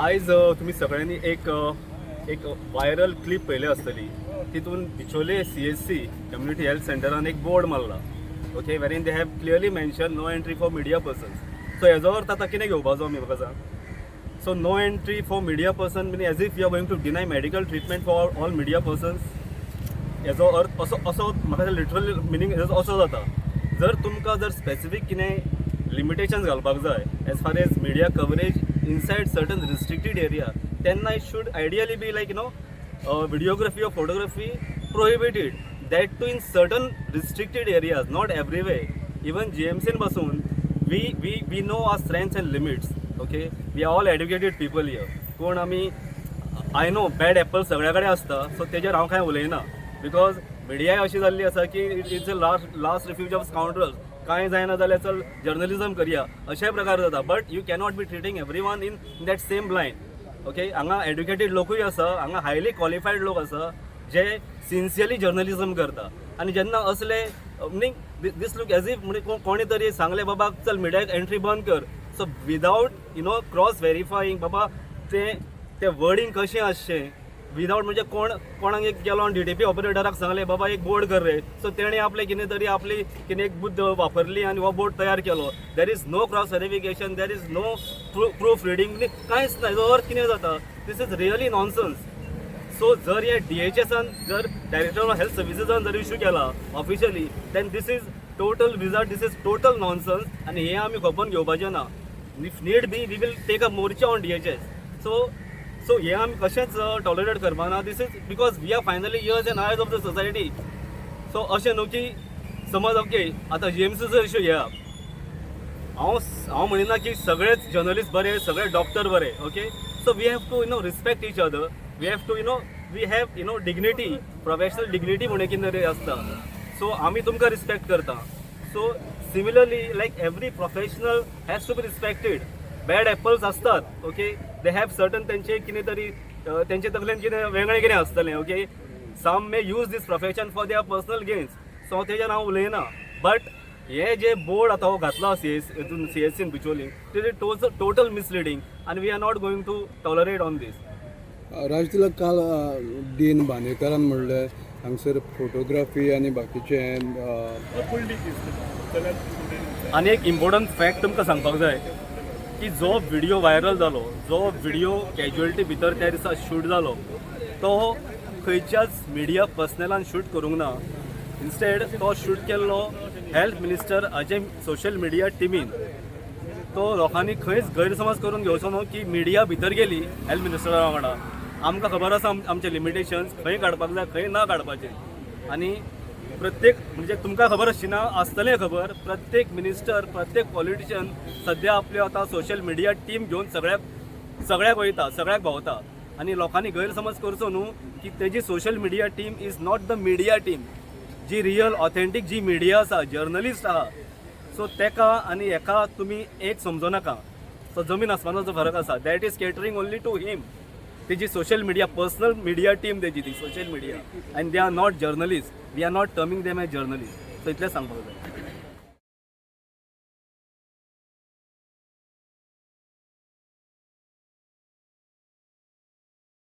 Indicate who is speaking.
Speaker 1: आयज तुमी सगळ्यांनी एक व्हायरल क्लिप पळयली आसतली. तितून बिचोले सीएचसी, कम्युनिटी हेल्थ सेंटरान एक बोर्ड मारला, okay, wherein they have clearly mention "no entry for media persons". So हेजो अर्थ आतां कितें घेवपाचो आमी, म्हाका सांग. So no entry for media person mean as if you are going to deny medical treatment for all media persons. हेजो अर्थ असो म्हाका लिटरल मिनींग हेजो असो जाता. जर तुमकां जर स्पेसिफीक कितें लिमिटेशन्स घालपाक जाय as far as media coverage inside certain restricted area, तेन्ना it should ideally be like videography or photography prohibited, that too in certain restricted areas, not everywhere. Even जीएमसीन बसून we know our strengths and limits, okay? We are all educated people here. कोण आमी, I know bad Apple सगळ्या कडेन आसता, so तेजेर हांव कांय उलयना, because मिडियाय अशी जाल्ली आसा की it's a last refuge of scoundrels. कांय जायना जाल्यार चल जर्नलिजम करया, अशेय प्रकार जाता. But you cannot be treating every one in that same line, okay? हांगा एड्युकेटेड लोकूय आसा, हांगा हायली क्वॉलिफायड लोक आसा जे सिन्सियरली जर्नलिजम करता. आनी जेन्ना असले meaning this look as if म्हणजे कोणी तरी सांगलें, बाबा चल मिडियाक एंट्री बंद कर. So without cross verifying, बाबा तें तें वर्डींग कशें आसचें, विदावट म्हणजे कोण कोणाक एक गेलो आनी डीटीपी ऑपरेटराक सांगलें, बाबा एक बोर्ड कर रे. सो तेणें आपलें कितें तरी आपली कितें एक बुद्द वापरली आनी हो बोर्ड तयार केलो. There is no cross verification, there is no proof reading, कांयच ना. हेजो अर्थ कितें जाता? This is really nonsense. So जर हे डीएचएसान, जर डायरेक्टर ऑफ हेल्थ सर्विसीसान जर इशू केला officially, then this is total bizarre, this is total nonsense आनी हे आमी खपोवन घेवपाचें ना. If need be, we will take a morcha on DHS. So हे आमी कशेंच tolerate करपाना. This is because we are finally ears and eyes of the society. So अशें न्हू की समज, ओके, आतां जीएमसीचो इशू घेया. हांव म्हणिना की सगळेच जर्नलिस्ट बरे, सगळे डॉक्टर बरे, okay? So we have to respect each other. We have dignity, professional dignity म्हणून कितें तरी आसता. सो आमी तुमकां रिस्पेक्ट करता. So similarly, like, every professional has to be respected. Bad apples आसतात, ओके? They have certain तेंचे कितें तरी तेंचे तकलेन कितें वेगळें कितें आसतलें, okay? Some may use this profession for their personal gains, so तेजेर हांव उलयना. बट हे जे बोर्ड आतां हो घातला सी एस हितून, सीएचसीन बिचोली, ते टोटल मिसलिडींग आनी we are not going to tolerate on this.
Speaker 2: राजतिलक, काल डीन बांदेकरान म्हणलें हांगसर फोटोग्राफी आनी बाकीचे
Speaker 1: आनी एक इम्पॉर्टंट फॅक्ट तुमकां सांगपाक जाय की जो व्हिडिओ व्हायरल जालो, जो व्हिडिओ कॅज्युअलिटी भितर त्या दिसा शूट जालो, तो खंयच्याच मिडिया पर्सनलान शूट करूंक ना. इन्स्टेड तो शूट केल्लो हेल्थ मिनिस्टर हाजे सोशल मिडिया टिमीन. तो लोकांनी खंयच गैरसमज करून घेवचो न्हू की मिडिया भितर गेली हेल्थ मिनिस्टरा वांगडा. आमकां खबर आसा आमचे लिमिटेशन्स, खंय काडपाक जाय, खंय ना काडपाचें. आनी प्रत्येक म्हणजे तुमकां खबर आसची ना, आसतलें खबर, प्रत्येक मिनिस्टर, प्रत्येक पॉलिटिशियन सद्या आपल्यो आतां सोशल मिडिया टीम घेवन सगळ्याक सगळ्याक वयता, सगळ्याक भोंवता. आनी लोकांनी गैरसमज करचो न्हू की तेजी social media team is not the media team. Ji real authentic जी मिडिया आसा, जर्नलिस्ट आहा, सो तेका आनी हेका तुमी एक समजो नाका. सो जमीन आसमानाचो फरक आसा. That is catering only to him. तेजी social media, personal media team तेजी ती social media, and they are not journalist. We are not terming them as journalist. So इतलें सांगपाक जाय.